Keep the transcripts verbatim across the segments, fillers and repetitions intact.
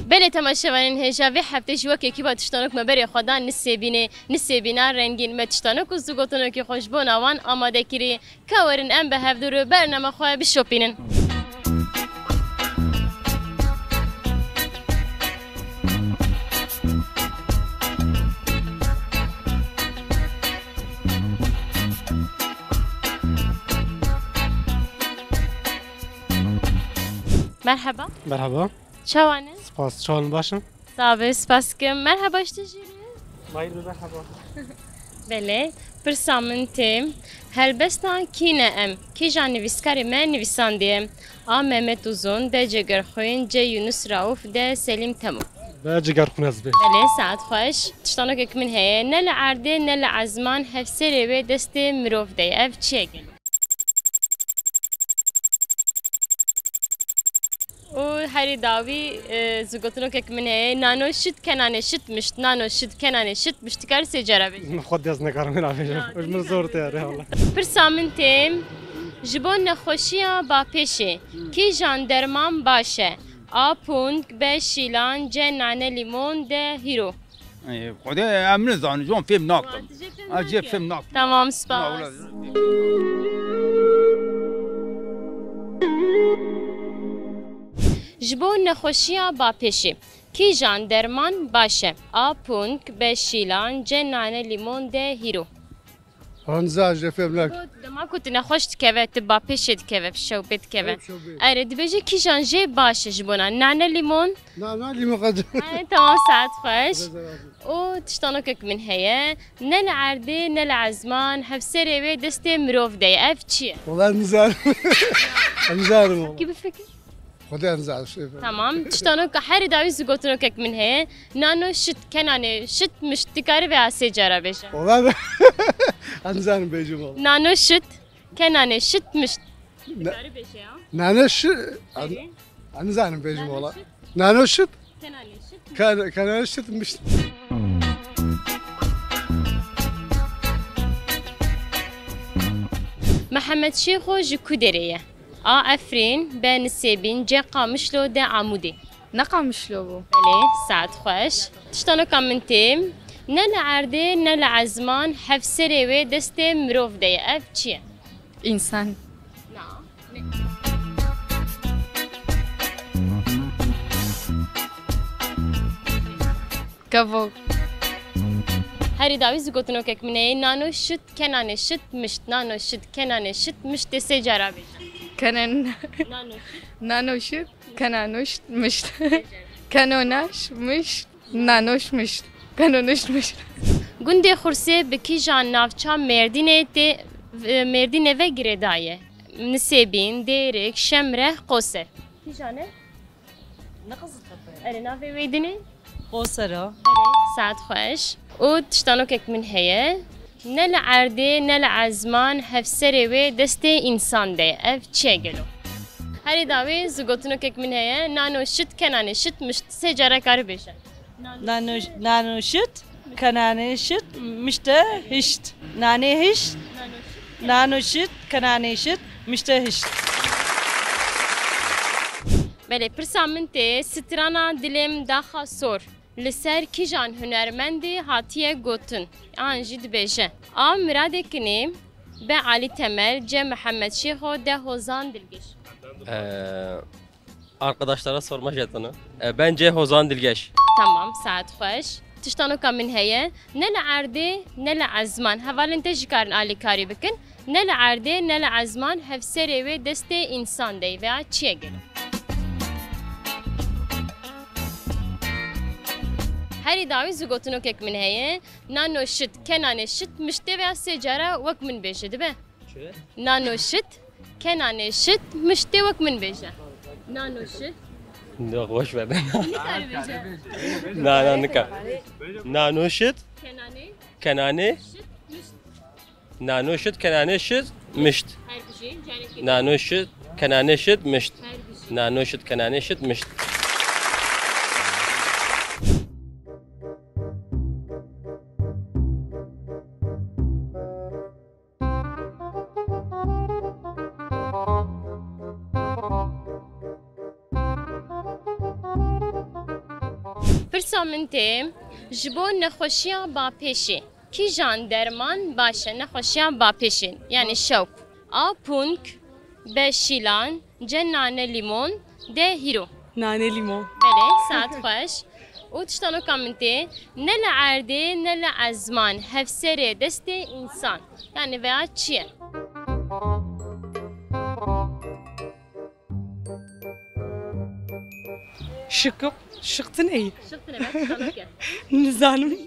Belê temaşevanên hêja, vê heftê jî wekî kîva tiştanok me berê xwe da Nisêbînê. Nisêbîna rengîn, me tiştanok û zigotinokî xwe ji bona wan amade kirî. Ka werin em bi hevdû re bername xwe bişopînin. Merheba. Merhaba. Çawa ne? Spas, çawa ne, baş in? Sax be, spas dikim. Merhaba, ji te jî re. Hayır, merhaba. Belê, pirsa min tê. Helbesta Kî ne em? Kîjan nivîskarê me nivîsandiye? A. Mehmet Uzun, B. Cegerxwîn, C. Yunus Rauf, D. Selim Temo. B. Cegerxwîn ez bê. Belê, saet xweş. Tiştanokek min heye. Ne li erdê, ne li ezman, hevserê wê destê mirov de ye. Ev çi ye gelo? Û herî dawî, e, zigotinokek min heye. Nano şit, kenanê şit mişt. Nano şit, kenanê şit mişt. Dikarî sê cara bêjî? Min xwe dest nekarim vê navêjim. Ya, û ji min zor tê, erê, wala. Pirsa min tê, ji bo nexweşiya bapêşê, kîjan derman baş e? A. Pûnk, B. Şîlan, C. Nane lîmon, D. Hîro. Ê, Xwedê, em nizanin, ji wan fêm nakim. Tamam, tu jê fêm Ez jê nakin. Fêm nakim. Tamam, spas. Na, wala. Ji bo nexweşiya bapêşê, kîjan derman baş e? A. Pûnk, B. Şîlan, C. Nane lîmon, D. Hîro. Hanza jê fêm nakim. Dema ku tu nexweş dikeve, tu bapêşê dikeve, şewbê dikeve. Hep şewbê. Erê, dibêje kîjan jê baş e ji bona? Nane lîmon? Na, na, lîmon qed. Erê, tamam, saet xweş. Reza razî. Û tiştanokek min heye. Ne li erdê, ne li ezman, hevserê wê destê mirov de ye. Ev çi ye? Wala nizanim. Nizanim wala. Kî bifikir? Xwedê nizanim, şey. Tamam. Tiştanoka herî dawî zigotinokek min heye. Nano şit, kenanê şit mişt. Dikarî vê sê cara bêje? Wala nizanim bêjim wala. Nano şit, kenanê şit mişt. Ne- Dikarî bêje ya. Nano şit. Erê. Ez nizanim bêjim wala. Nano şit. Nano şit? Kenanê şit. Ke-, kenanê şit mişt. Mihemed Şêxo ji ku derê ye? A. Efrîn, B. Nisêbîn, C. Qamişlo, D. Amûdê. Ne Qamişlo bû? Belê, saet xweş. Tiştanoka min tê. Ne li erdê, ne li ezman, hevserê wê destê mirov de ye. Ev çi ye? Însan. Na. Ne. Kevok. Herî dawî zigotinokek min heye. Nano şit, kenanê şit, mişt. Nano şit, kenanê şit, mişt. Tê sê cara bêje. Kenen. Nano şit. Nano şit, kenano şit, mişt. Kenonaş, mişt. Nanoşmiş. Kanonoşmiş. Gundê Xursê bi kîjan navça Mêrdînê tê, e, Mêrdînê ve girêdaye? Nisêbîn, Dêrik, Şemreh, Qoser. Kîjan e? Ne qızı tepe? Erê, navê wê dinê? Qosera. Belê, saet xweş. Û tiştanokek min heye. Ne li erdê, ne li ezman, hevserê wê destê însan de ye. Ev çi ye gelo? Herî dawî zigotinokek min heye. Nano şit, kenanê şit, mişt. Sê cara karî bêje. Nano, nano şit, kenanê şit, mişte hişt. Nanê hişt, nano şit, kenanê şit, mişte hişt. Belê, pirsa min tê, strana Dilêm Daxa Sor li ser kîjan hunermendî hatiye gotin? An jî dibêje. A. Miradê Kinê, B. Alî Temel, C. Mihemed Şêxo, D. Hozan Dilgiş. Ee, Arkadaşlara sorma jetonu. E, bence Hozan Dilgeş. Tamam, saet xweş. Tiştanoka min heye. Ne li erdê, ne li ezman. Hevalên te jî karin alîkarî bikin. Ne li erdê, ne li ezman, hevserê wê destê însan de ye veya çi ye gelo? Herî dawî zigotinokek min heye. Nano şit, kenanê şit, miştê veya sê cara wek min bêje, dibe? Çi? Nano şit, kenanê şit, miştê wek min bêje. Nano şit. Yok, boş ver. Nikare bêje. Na, na, nika. Nano şit, kenanê, kenanê, şit, mişt. Nano şit, kenanê şit, mişt. Her bijî, carekê. Nano şit, kenanê şit, mişt. Her bijî. Nano şit, kenanê şit, mişt. Pirsa min tê, ji bo nexweşiya bapêşê kîjan derman baş e? Nexweşiya bapêşê, yani şewk. A pûnk, B şîlan, C nane lîmon, D hîro. Nane lîmon. Belê, saet xweş. Û tiştanoka min tê, ne li erdê ne li ezman hevserê destê însan. Yani veya çi ye? Şıkık, şıktın ey. Şıktın ey, ben tiştanok e. Nizanim.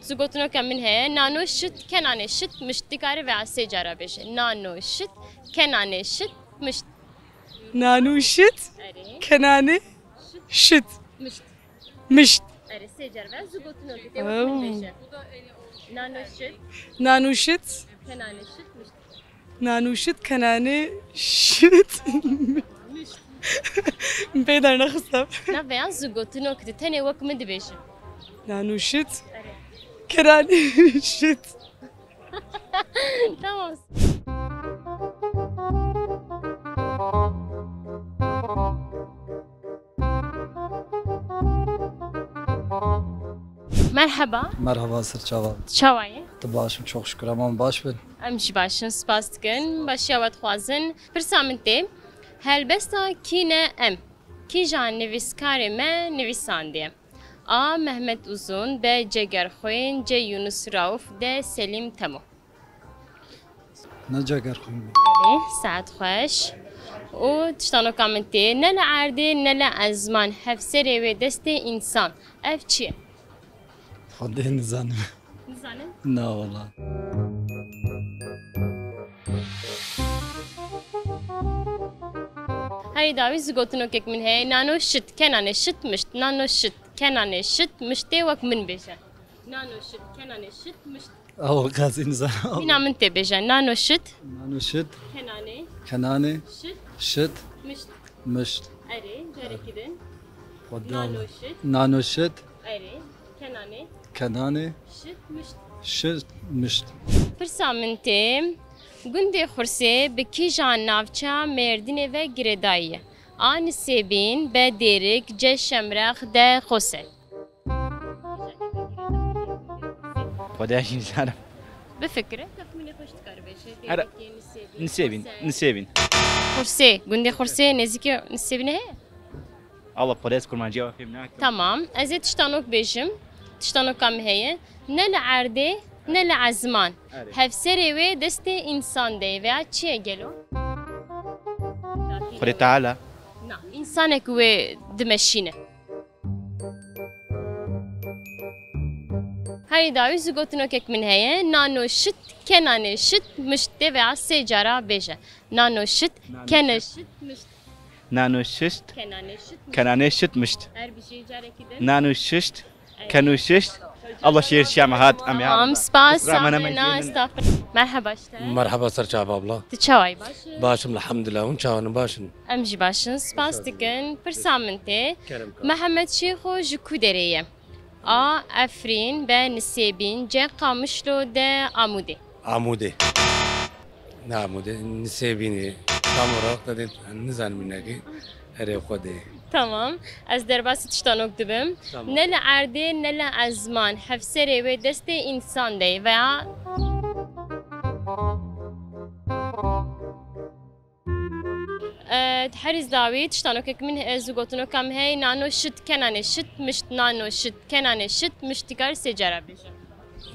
Zû gotinoka min heye, nano şit, kenanê şit, mişt. Dikare veya sê cara bêje. Nano şit, kenanê şit, mişt. Nano şit, Erê. Kenanê şit, mişt. Mişt. Erê, sê cara ve zû gotinokê tê wek min bêje. Nano şit. Nano şit. Kenanê şit, mişt. Nano şit, kenanê şit. Mişt. Peyda nexistem. Na veya zû gotinok di tenê wek min dibêje. Nano şit. Erê. Kenanê şit. Tamam. Merhaba. Merhaba, ser çava. Çawa ye? Tu baş im, çok şükür, em baş bin. Em jî baş in, spas dikin. Başiya we dixwazin. Pirsa min tê, helbesta Kî ne em? Kîjan nivîskarê me nivîsandiye? A Mehmet Uzun, B Cegerxwîn, C Yunus Rauf, D Selîm Temo. Ne Cegerxwîn bû. Belê, saet xweş. Û tiştanoka min tê, ne li erdê ne li ezman hevserê wê destê însan. Ev çi ye? Xwedê nizanim. Nizanim? Na wala. Herî dawî zû gotinokek min heye. Nano şit, kenanê şit, mişt. Nano şit, kenanê şit, miştê wek min bêje. Nano şit, kenanê şit, mişt. Ew qasî nizanim. Mîna min tê bêje. Nano şit. Nano şit. Kenanê. Kenanê. Şit. Şit. Mişt. Mişt. Erê, carekî din. Xwedê. Nano şit. Nano şit. Erê, kenanê. Kenanê. Şit, mişt. Şit, mişt. Pirsa min tê, gundê Xursê bi kîjan navça Mêrdînê ve girêdayî ye? A Nisêbîn, B Dêrik, C Şemrex, D Qosel. Xwedê jî nizanim. Bifikire, texmînê xwe jî dikare bêje. Ara, Dêrikê, Nisêbîn, Nisêbîn, Xursê. Nisêbîn. Xursê, gundê Xursê nêzîkê Nisêbînê heye? Allah, xwedê ez kurmanciya we fêm nakim. Tamam, ez ê tiştanok bêjim. Tiştanoka min heye. Ne li erdê, ne li ezman. Erê. Hevserê wê destê însan de ye veya çi ye gelo? Xwedê Teala. Na, însanek wê dimeşîne. Herî dawî zû gotinokek min heye. Nano şit, kenanê şit, mişt. Dê veya sê cara bêje. Nano şit, Nano kene şit. Şit, mişt. Nano şişt. Kenanê şit, mişt. Kenanê şit, mişt. Her bijî carekî din. Nano şişt. Keno şişt. Allah şêr şiya me hat, em ya. Tamam, spas, Isra, sağ mene olun, mecbur. Estağfurullah. Merhaba işte. Merhaba, ser çava abla. Tu çawayî, baş î? Başım, elhamdülillah. Hûn çawan, baş in? Em jî baş in, spas dikin. Pirsa min tê. Kerem ka. Mehmet Şêxo ji ku derê ye? A Efrîn, B Nisêbîn, C Qamişlo, D Amûdê. Amûdê. Ne Amûdê, Nisêbînê. Tam olarak da dê, nizanim nekî. Erê Xwedê. Tamam. Ez derbasî tiştanok dibim. Tamam. Ne li erdê, ne li ezman. Hevserê wê destê însan de ye veya E, herî dawî tiştanokek min, e, zû gotinokam hey, nano şit, kenanê şit, mişt, nano şit, kenanê şit, mişt, dikar sê cara bêje.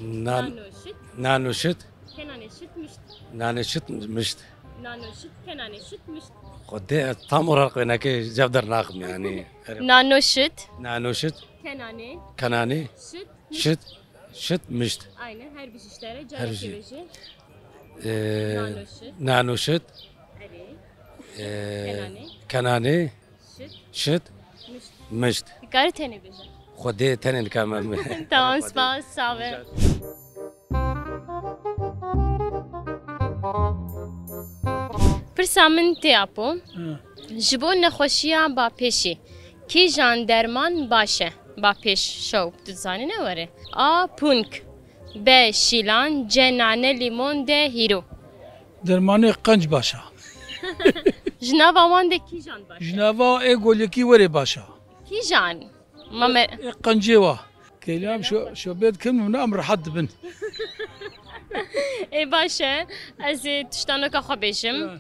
Nan-, nano şit. Nano şit. Kenanê şit, mişt. Nanê şit, mişt. Nano şit, kenanê şit, mişt. Xwedê, tam olarak wênekê cev dernaxim yani. Nano şit. Nano şit. Kenanê. Kenanê. Şit, mişt. Şit. Şit, mişt. Aynen, her bir işlere. Her carekê bir şey. Bêje. Ee, nano şit. Nano şit. Erê. Ee, kenanê. Kenanê. Şit. Şit. Mişt. Mişt. Dikarî tenê bêje. Xwedê tenê dikar me. Tamam, spas, sağ be. Pirsa min tê apo. Hı. Ji bo nexweşiya bapêşî kîjan derman baş e? Bapêş şewk, tu dizanî ne were? A pûnk, B şîlan, C nane lîmon, D hîro. Dermanê qenc baş a. Ji nava wan de kîjan baş e? Ji nava ê golikî werê baş a. Kîjan? Ma me- Ê qencê wa. Keylam şo, şo bê dikin, min em rehet dibin. Ê baş e, ez ê tiştanoka xwe bêjim. Ha.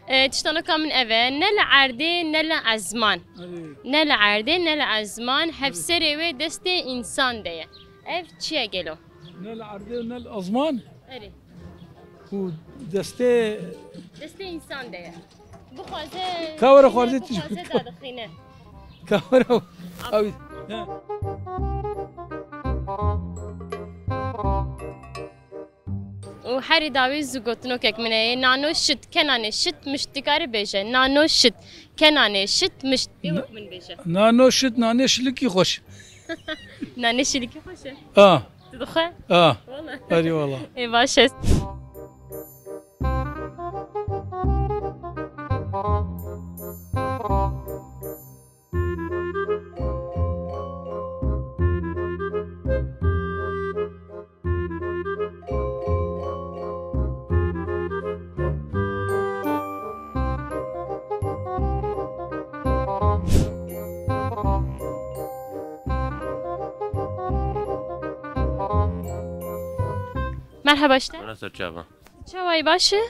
Ê, tiştanoka min ev e, ne li erdê, ne li ezman. Erê. Ne li erdê, ne li ezman, hevserê wê destê însan de ye. Ev çi ye gelo? Ne li erdê û ne li ezman. Erê. Ku destê Destê însan de ye. Bixwaze Ka were xwarzê bixwaze tişt bikir. Dadixîne. Ka were ew. He. Û herî dawî zû gotinokek min heye. Nano şit, kenanê şit, mişt dikare bêje. Nano şit, kenanê şit, mişt. Ê wek min bêje. Nano şit, nanê şilikî xweş. Nanê şilikî xweş e. A. Tu dixwe? A. Wala. Erê wala. Ê baş e. Merheba ji te. Merhaba, ser çava. Çawa yî, baş î?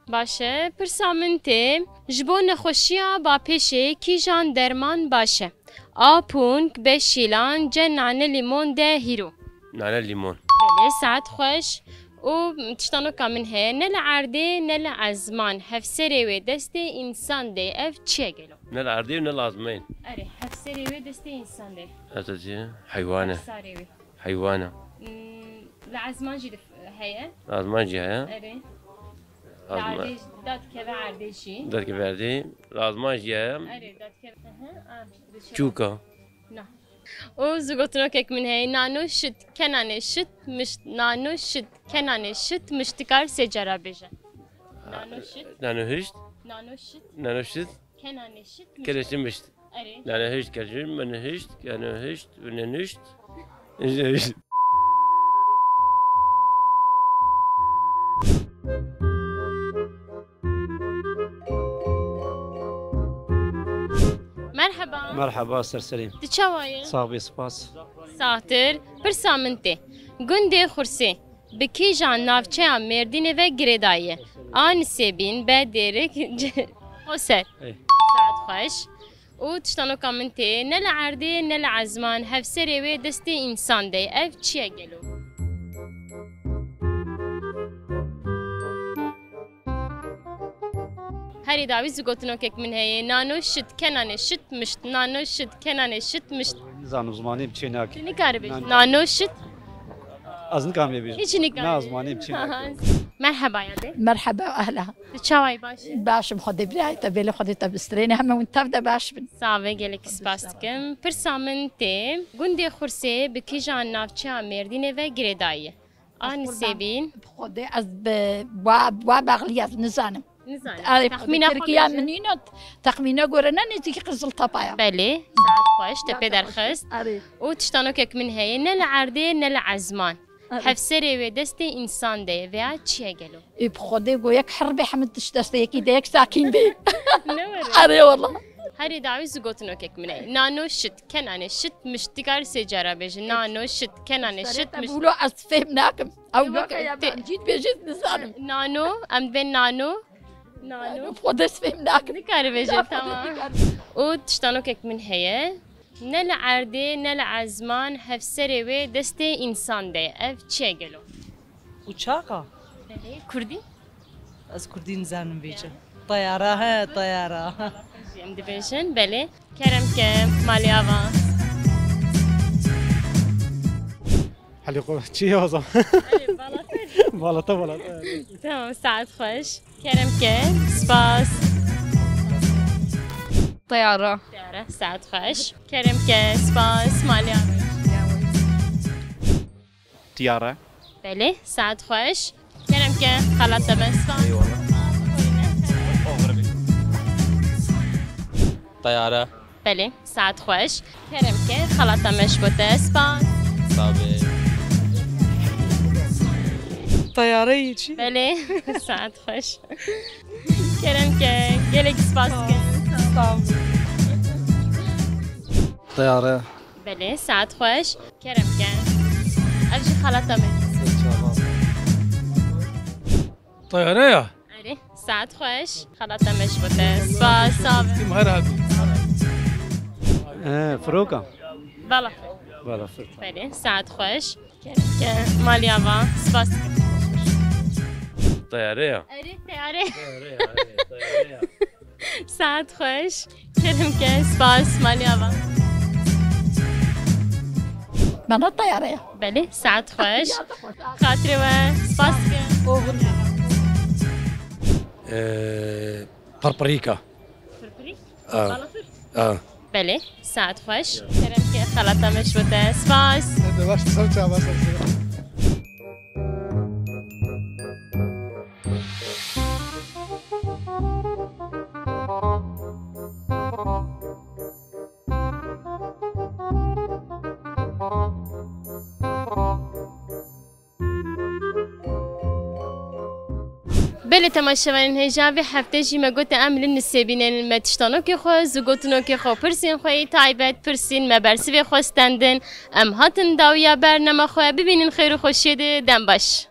Baş e. Pirsa min tê, ji bo nexweşiya bapêşê kîjan derman baş e? A pûnk, B şîlan, C nane lîmon, D hîro. Nane lîmon. Belê, saet xweş. Û tiştanoka min heye, ne li erdê, ne li ezman, hevserê wê destê însan de, ev çi ye gelo? Ne li erdê û ne li ezman. Erê, hevserê wê destê însan de. Hevserê heywan e. Hevserê wê. Heywan e. Hmm, li ezman jî dif-, heye. Li ezman jî heye. Erê. Li erdê jî, dadikeve erdê jî. Dadikeve erdê. Li ezman jî heye. Erê, dadikeve, hı hı, a, dişe. Çûka. Na. Û zû gotinokek min heye. Nano şit, kenanê şit, mişt. Nano şit, kenanê şit, mişt. Dikar sê cara bêje. Nano şit. Nano hişt. Nano şit. Nano şit. Kenanê şit, mişt. Kenanê şit, mişt. Erê. Nano hişt, kenanê min hişt, kenanê hişt, min hişt. Merheba. Merheba, ser serî. Tu çawa yî? Sax bî, spas. Saxtir. Pirsa min tê. Gundê Xursê bi kîjan navçeya Mêrdînê ve girêdayî ye? A Nisêbîn, B Dêrik, C Qoser. Ê. Saet xweş. Û tiştanoka min tê, ne li erdê, ne li ezman, hevserê wê destê însan de ye. Ev çi ye gelo? Herî dawî zû gotinokek min heye. Nano şit, kenanê şit, mişt. Nano şit, kenanê şit, mişt. Nizanim, zimanê min çê nake. Tu nikarî bêjî. Nano şit. Ez nikarî bêjim. Hiç nikarî. Na, zimanê min çê nake. Merheba yadê. Merheba, ehla. Tu çawa yî, baş î? Baş im, Xwedê birayê te, belê Xwedê te bistrêne, heme hûn tev de baş bin. Sax be, gelek spas dikim. Pirsa min tê, gundê Xursê bi kîjan navçeya Mêrdînê ve girêdayî ye? A Nisêbîn. Bi Xwedê ez bi wa, wa bexlî ez nizanim. Nizanim. Erê, Texmîna xwe Tirkiya bêje. Min nîno, texmîna gore ne nêzîkî Qiziltepe ya. Belê, saet xweş, te pê derxist. Erê. Û tiştanokek min heye, ne li erdê, ne li ezman. Erê. Hevserê wê destê însan de ye, veya çi ye gelo? Ê, bi Xwedê go yek herbê hemî tişt destê yekî de yek sakîn bê. Ne were? Erê wala. Herî dawî zû gotinokek min heye. Nano şit, kenanê şit, mişt. Dikar sê cara bêje. Nano şit, kenanê şit, mişt. Wilo ez fêm nakim. Ew weke ya te- em cî dibêjin nizanim. Nano, em dibên nano. Nano. Nano, Xwedê ez fêm nakim. Nikarî bêje, tamam. Û tiştanokek min heye. Ne li erdê, ne li ezman, hevserê wê destê însan de ye. Ev çi ye gelo? Uçaqa? Belê, kurdî? Ez kurdî nizanim bêjim. Ya. Teyara, he, teyara. Em dibêjin, belê. Kerem ke, malê ava. Helîko-, çi ye o zaman? Erê, balata. Balata, balata. Tamam, saet xweş. Kerem ke, spas. Teyara. Teyara, saet xweş. Kerem ke, spas, malê ava. Tiyare. Belê, saet xweş. Kerem ke, xelat te ben, spas. Eyvallah. Teyare. Belê, saet xweş. Kerem ke, xelat te meş bo te, spas. Tabii. Teyare yî çi? Belê, saet xweş. Kerem ke, gelek spas dikim. Sağ ol. Teyare. Belê, saet xweş. Kerem ke. Ev jî xelata me. Teyare ya. Erê, saet xweş. Xelata me ji bo te. Spas, sağ ol. Tim her abi. Ee, Firoka. Bala. Bala fir. Belê, saet xweş. Kerem ke. Malî ava. Spas. Teyare ya. Erê, teyare. Saet xweş. Kerem ke. Spas. Malî ava. Bana teyare ya. Belê, saet xweş. Xatirê we. Spas ke. Ee, Parparîka. Aa, aa. Belê, saet xweş. Kerem ke, xelata me ji bo te. Spas. Hadi baş ser çava ser. Belê, temaşevanên hêja, vê hefte jî me gote em li Nisê bînin. Me tiştanokê xwe, zû gotinokê xwe, pirsên xwe yê taybet, pirsîn, me bersivê xwe stendin. Em hatin dawiya bernama xwe, bibînin xêr û xweşiyê de, dem baş.